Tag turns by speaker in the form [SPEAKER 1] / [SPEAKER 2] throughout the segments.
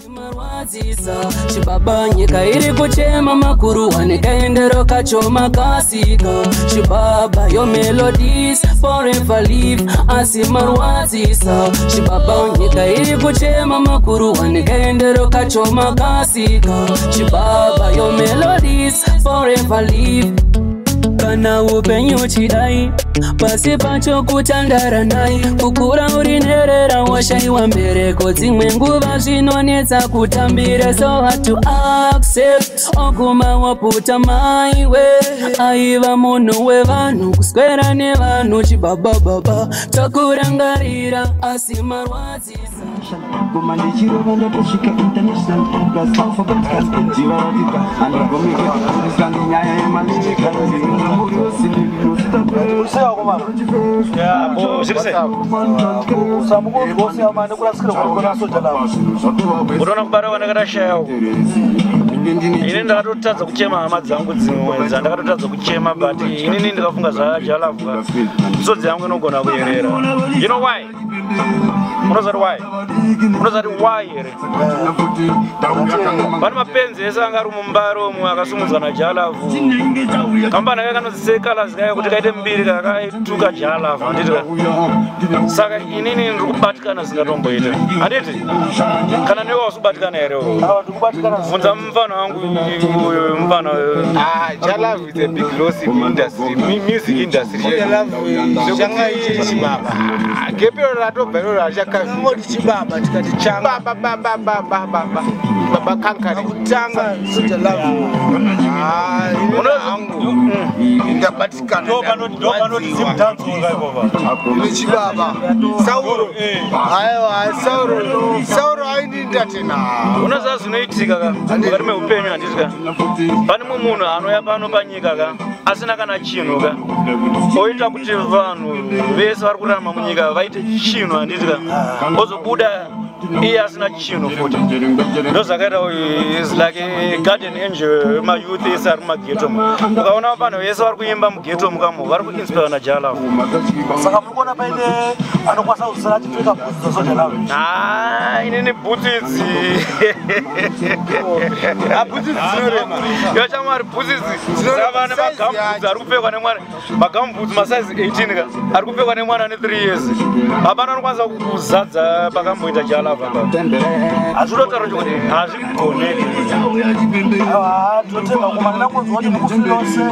[SPEAKER 1] Marwadzisa chibaba, nyika iri kuchema makuru wanekaendero kacho makasika chibaba. Your melodies forever live, asi marwadzisa chibaba, nyika iri kuchema makuru wanekaendero kacho makasika chibaba. Your melodies forever live. Kana upenyu uchidai, pasi pacho kutandara nai, kukura uri nherera, washaiwa mbereko, dzimwe nguva zvinonetsa kutambira, so hard to accept. Oguma waputa maiwe, aiva munhu wevanhu, kuswera nevanhu. Chibaba baba, tokurangarira, asi marwadzisa.
[SPEAKER 2] Ngoma ndichirova, ndatosvika international plus alphabetical. Ndivaratidza handigomeke kuriswa nenyaya yemalirika.
[SPEAKER 3] Zviri sei?
[SPEAKER 4] Usamukonzwa nekurasikirwa kuri Soul Jah Love.
[SPEAKER 3] Unoona kubara kwandakatashaya uku, ini ndakatotadza kuchema hama dzangu dzimwe dzandakatotadza kuchema, but inini ndikafunga zvaJah Love, misodzi yangu inogona kuyerera. You know why? Unozati why? Unozati why here? Pane mapenzi ese anga ari mumbaro umwe akasumudzwa naJah Love. Kambani kake kanonzi Seh Calaz kaya kuti kaite mbiri, kakaituka Jah Love, handiti ka? Saka inini ndiri kubatikana zingatomboita, handiti? Kana newe wasubatikana here?
[SPEAKER 4] Ndikubatikana.
[SPEAKER 3] Bvunza mufana wangu uyu, mufana.
[SPEAKER 5] Ah, Jah Love is a big loss in industry, music industry yedu.
[SPEAKER 6] Changa ichiri chibaba.
[SPEAKER 5] Gap iro ratobva iroro harichakavi.
[SPEAKER 6] Ngoti chibaba, tikati changa.
[SPEAKER 5] Baba baba baba baba baba kankari.
[SPEAKER 6] Kutanga Soul Jah Love. Ah, ini hangu ndabatikana.
[SPEAKER 4] Ndopanoti Zimdancehall kaikova.
[SPEAKER 6] Ine chibaba Sauro, aiwa, Sauro, Sauro aindindatena.
[SPEAKER 3] Unoziva zvinoitika ka mukati meupenyu, handiti ka? Pane mumwe munhu anouya pano panyika ka asina kana chinhu ka, oita kuti vanhu vese vari kurarama munyika vaite chinhu, handiti ka? Ozobuda iye asina chinhu futi. Ndozvakaita, is like a guardian angel wemayouth ese ari mumaghetto. Ukaona vanhu vese vari kuimba mughetto mukamo, vari kuinspire naJah Love.
[SPEAKER 4] Saka muri kuona paine anokwanisa kuzosara achipfeka bhutsu dzaSoul Jah Love?
[SPEAKER 3] Ah, inini bhutsu idzi.
[SPEAKER 6] Bhutsu dzinorema.
[SPEAKER 3] Yachamwari, bhutsu idzi dzava nemagambutsu ari kupfekwa nemwana, magambutsu masaizi 18 ka ari kupfekwa nemwana ane 3 years. Hapana anokwanisa kuzadza pakamboita Jah Love apa. Hazvinotaura kuti hazvigoneki.
[SPEAKER 4] Aiwa, tinotenda ngoma. Ndinangonzwa kuti mukufirawo sei?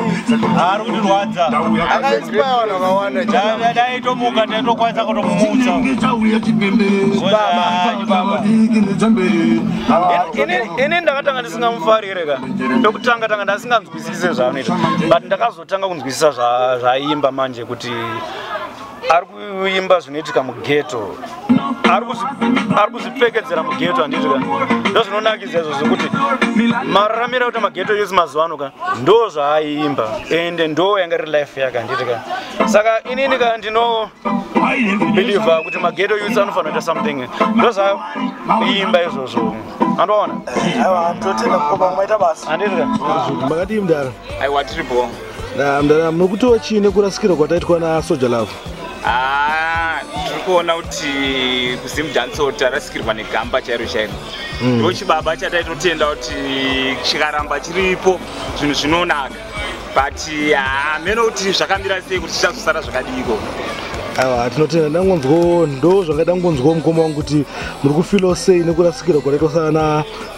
[SPEAKER 7] Ari kundirwadza.
[SPEAKER 6] Akainspire vanhu vakawanda Jah Love.
[SPEAKER 7] Dai tomuka, taitokwanisa kutomumutsa. Baba.
[SPEAKER 3] Ini ndakatanga ndisingamufarire ka. Pekutanga tanga ndasinganzwisise zvaanoita, but ndakazotanga kunzwisisa zvaaimba manje, kuti ari kuimba zvinoitika mughetto, ari kuzvipfekedzera mughetto, handiti ka? Ndo zvinonakidza izvo, zvekuti mararamiro ekuti maghetto youth mazuva ano ka, ndo zvaaiimba, ende ndo yanga iri life yake, handiti ka? Saka inini ka ndino believe kuti maghetto youth anofanira kuita something, ndo zvaimba izvozvo, andoona.
[SPEAKER 4] Aiwa, tinotenda mukoma, maita basa.
[SPEAKER 3] Handiti ka?
[SPEAKER 8] Makadii, mudara?
[SPEAKER 5] Aiwa, tiripo.
[SPEAKER 8] Mudara, muri kutiwo chii nekurasikirwa kwataitwa naSoul Jah Love?
[SPEAKER 5] Ah, tiri kuona kuti kuZimdancehall tarasikirwa negamba chairo chairo. Ndo chibaba chataitotenda kuti chikaramba chiripo zvinhu zvinonaka, but hameno kuti zvakamira sei, kuti zvichazosara zvakadiko.
[SPEAKER 8] Aiwa, tinotenda. Ndangonzwawo, ndo zvangaida kungonzwawo, mukoma wangu, kuti muri kufeelawo sei nekurasikirwa kwataitwa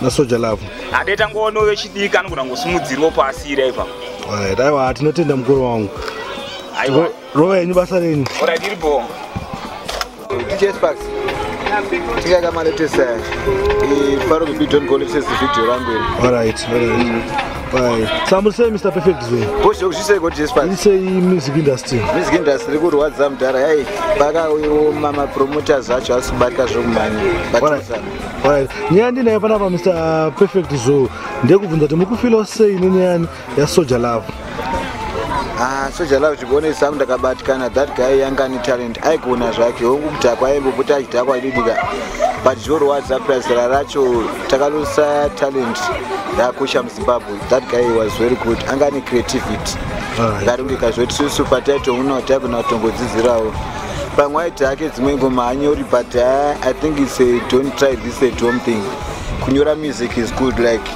[SPEAKER 8] naSoul Jah Love.
[SPEAKER 5] Hadai tangoonawo vechidiki anogona kungosimudzirwo paasira ipapo.
[SPEAKER 8] Alright, aiwa, tinotenda, mukuru wangu.
[SPEAKER 5] Aiwa.
[SPEAKER 8] Rova yenyu basa renyu.
[SPEAKER 5] Alright, iripo.
[SPEAKER 9] DJ Sparks, tikaika malatest aya, Faro Be Don't Go, latest video rangu iri.
[SPEAKER 8] Alright. Saka muri sei, Mr Perfect Zone?
[SPEAKER 9] Bosho, zviseko, DJ Sparks.
[SPEAKER 8] Sei music industry?
[SPEAKER 9] Music industry kurwadza, mudhara. Yai pakaoma, mapromoters acho asi kubatika zvokumhanya batisa.
[SPEAKER 8] Alright. Nyaya ndinayo panapa, Mr Perfect Zone, ndekubvunza kuti muri kufeelawo sei nenyaya yaSoul Jah Love?
[SPEAKER 9] Ah, Soul Jah Love, chikuonesa hangu ndakabatikana. That guy yanga ane talent, aigona zvake. Hongu, kudhakwa aimbopota achidhakwa aididika, but zvorwadza, plus zera racho takalosa talent rakosha muZimbabwe. That guy was very good, anga ane creativity yakarongeka, zvoti susu pataitoona taigona kutongodzidzirawo. Pamwe aiti hake dzimwe ngoma hanyori, but I think it's a don't try this at home thing. Kunyora music is good, like.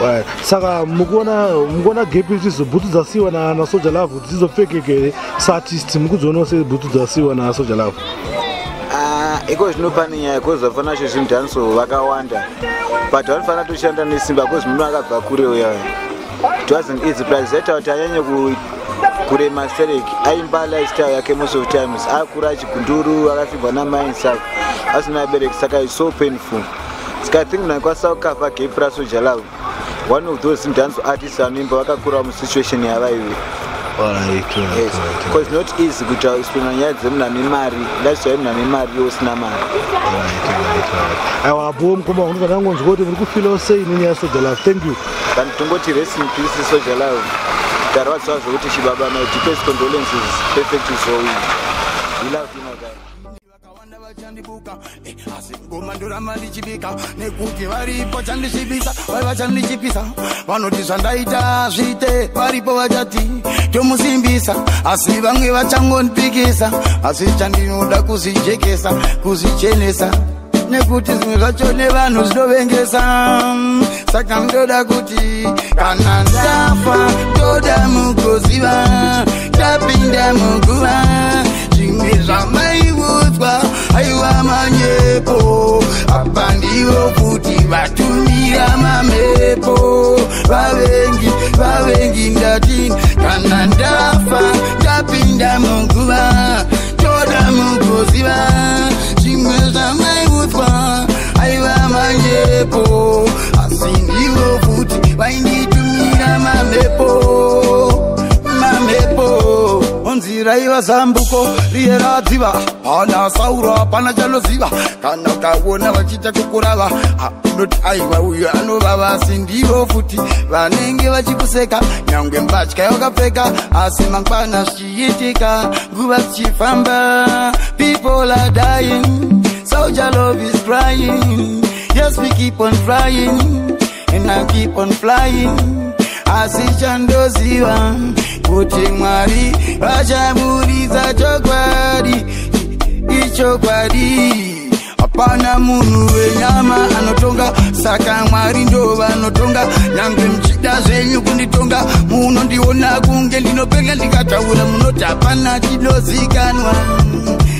[SPEAKER 8] Right. Saka mukuona gap ichizobhutsu dzasiyiwa naSoul Jah Love kuti dzizopfekeke here saartist? Mukudzionawo sebhutsu dzasiyiwa naSoul Jah Love?
[SPEAKER 9] Ah, iko zvino pane nyaya, cause vafana zveZimdancehall vakawanda, but vanofanira toshanda nesimba, cause munhu akabva kure uya. It wasn't easy, plus zaita kuti anyanye kurema serek aimba lifestyle yake. Most of times akura achigunduru, akafigwa namai, saka asina abereki, saka it's so painful. Saka I think munhu aikwanisa kucover gap raSoul Jah Love, one of those Zimdancehall artists anoimba vakakura musituation yavaive. Yes, because not easy kuti explaina nyaya dzemunhu ane mari, lifestyle yemunhu ane mari iwe usina mari.
[SPEAKER 8] Aiwa, apo mukoma wangu ndangonzwa kuti muri kufeelawo sei nenyaya yaSoul Jah Love. Thank you.
[SPEAKER 9] But tongoti rest in peace, Soul Jah Love. Tarwadziwa zvokuti, chibaba. My deepest condolences, Perfect Zoe. We love you, my guy.
[SPEAKER 10] Vachandibuka asi ngoma ndoramba ndichibika nekuti varipo chandisvibisa, vari vachandichipisa, vanoti zvandaita zviite. Varipo vachati tomusimbisa, asi vamwe vachangondipikisa. Asi chandinoda kuzvijekesa, kuzvichenesa, nekuti zvimwe zvacho nevanhu zvinovengesa. Saka ndoda kuti kana ndafa, toda mugoziva tapinda muguva. Zvimwe zvamaiudzwa aiwa manyepo, apa ndivo futi vatumira mamhepo. Vavengi, vavengi, ndati kana ndafa ndapinda muguva, toda mugoziva zvimwe zvamaiudzwa aiva manyepo, asi ndivo futi vainditumira mamhepo, mamhepo. Onzi raiva zambuko riye radziva, pana Sauro hapana chanoziva. Kana ukaona vachiita kukurava, unoti aiwa, uyo anovava, asi ndivo futi vanenge vachikuseka, nyangwe mbatya yakapfeka. Asi mangwana zvichiitika, nguva dzichifamba, people are dying. Soul Jah Love is crying. Yes, we keep on trying and I keep on flying, asi chandoziva kuti Mwari vachaburitsa chokwadi, ichokwadi. Hapana munhu wenyama anotonga, saka Mwari ndo vanotonga. Nyange muchida zvenyu kunditonga, munondiona kunge ndinopenga. Ndikataura munoti hapana chinozikanwa.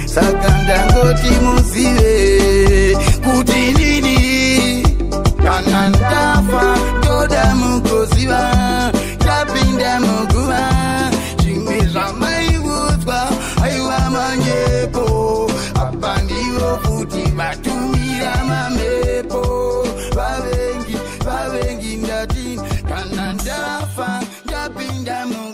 [SPEAKER 10] Saka ndangoti muzive kuti nini kana ndafa, ndoda mugoziva tapinda muguva. Zvimwe zvamaiudzwa aiwa manyepo, apa ndivo futi vatumira mamhepo. Vavengi, vavengi, ndati kana ndafa ndapinda muguva.